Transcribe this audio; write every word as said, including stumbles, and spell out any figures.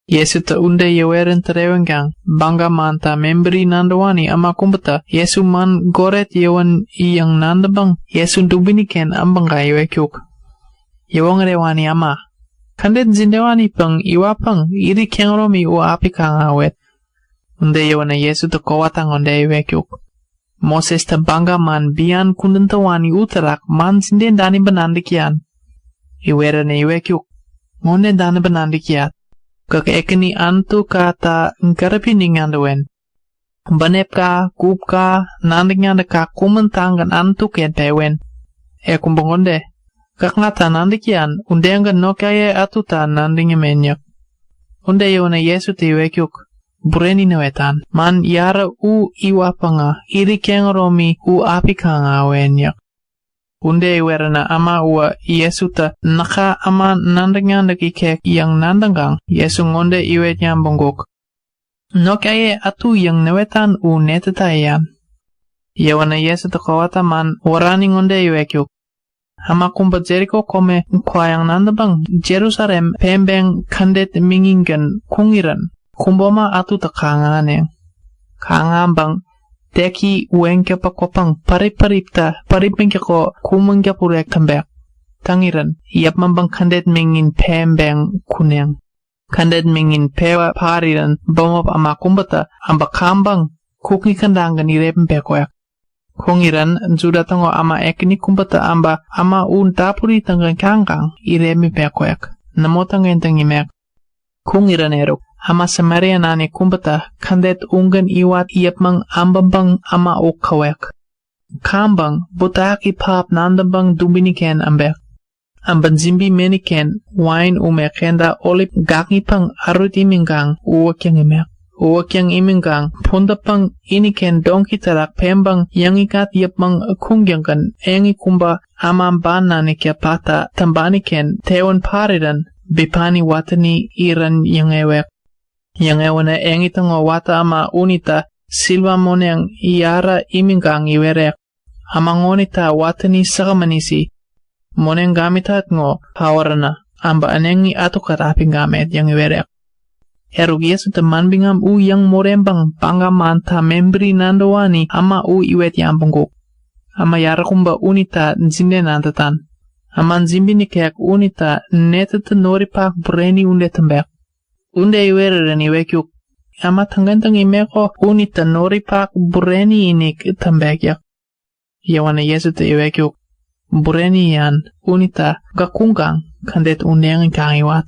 Jesutä ude yäwerän tärewänkaŋ baga manta mebäri nadäwani äma kubätä Jesu man goret yäwän yäŋ nadäŋpäŋ Jesu dubini-ken äbäŋkaŋ iwetkuk; Yäwoŋärewani äma, kädet jidewanipäŋ iwatpäŋ irit kehäromi u api kaŋ-ahäwet? Ude yäwänä Jesutä kowata ŋode iwetkuk; Mosestä baga man bian kudän täwani uterak man jide daniŋpäŋ nadäk täyan? Iweränä iwetkuk; Ŋode daniŋpäŋ nadäk täyat; Gäk Ekäni Anutukata gäripi-inik nadäwen. Bänepka, gupka, nadäk-nadäkka kumän-tagän Anutu-ken pewen. E kubä ŋode; Gäkŋata nadäk täyan udegän notkaye ätuta nadäŋ yämen yäk. Ude yäwänä Jesutä iwetkuk; Bureni näwetan; Man yarä u iwatpäŋä irit kehäromi u api kaŋ-ahäwen yäk. Ude iweränä äma uwä Jesutä näka äma nadäk-nadäk ikek yäŋ nadäŋkaŋ Jesu ŋode iwet yabäŋkuk; Notkaye ätu yäŋ näwetan u netäta yäyan? Yäwänä Jesutä kowata man wärani ŋode iwetkuk; Äma kubä Jeriko kome kwayäŋ nadäŋpäŋ Jerusalem peŋpeŋ kädet miŋingän kuŋirän kubo äma ätutä kaŋ-ahäneŋ. Kaŋ-ahäŋpäŋ teki weŋ täpä kwäpäŋ pärip-päriptä päripmäŋtäko kumän-täpurek täŋpek. Täŋirän yäpmäŋpäŋ kädet miŋin peŋpeŋ kuneŋ. Kädet miŋin pewä parirän bämop äma kubätä äbä kaŋpäŋ kukŋi kädagän irepmitpek wek. Kuŋirän Juda täŋo äma ekäni kubätä äbä äma u dapuri-tägän kaŋkaŋ irepmitpek wek. Nämo täŋkentäŋ imek. Kuŋirän eruk, äma Samaria nanik kubätä kädet ugän iwat yäpmäŋ äbäŋpäŋ äma u käwek. Kaŋpäŋ butewaki pähap nadäŋpäŋ dubini-ken äbek. Äbä jibi meni-ken wain ume kenta olip gakŋipäŋ ärut imiŋkaŋ uwäk täŋ imek. Uwäk täŋ imiŋkaŋ pudätpäŋ iniken doŋki terak peŋpäŋ yäŋikŋat yäpmäŋ kuŋtäŋgän eŋi kubä äma ban naniktä patta täŋpani-ken tewän parirän bipani watäni irän yäŋewek. Yäŋewänä eŋi täŋo watä äma unitä siliwa moneŋ yarä imiŋkaŋ iwerek; Äma ŋonita watäni säkgämän isi. Moneŋ gamitat ŋo paoränä äbä äneŋi ätukät api gamet yäŋ iwerek. Eruk, Jesutä manbiŋam u yäŋ moreŋpäŋ baga manta mebäri nadäwani äma u iwet yabäŋkuk; Äma yaräkubä unita jide nadätan? Äma jibi nikek unita netätä noripak bureni ude täŋpek? Ude iwerirän iwetkuk; Äma täŋkentäŋ imeko unitä noripak bureni-inik täŋpek yäk. Yäwänä Jesutä iwetkuk; Bureni yäyan unita gäk kuŋkaŋ kädet udegän kaŋ iwat.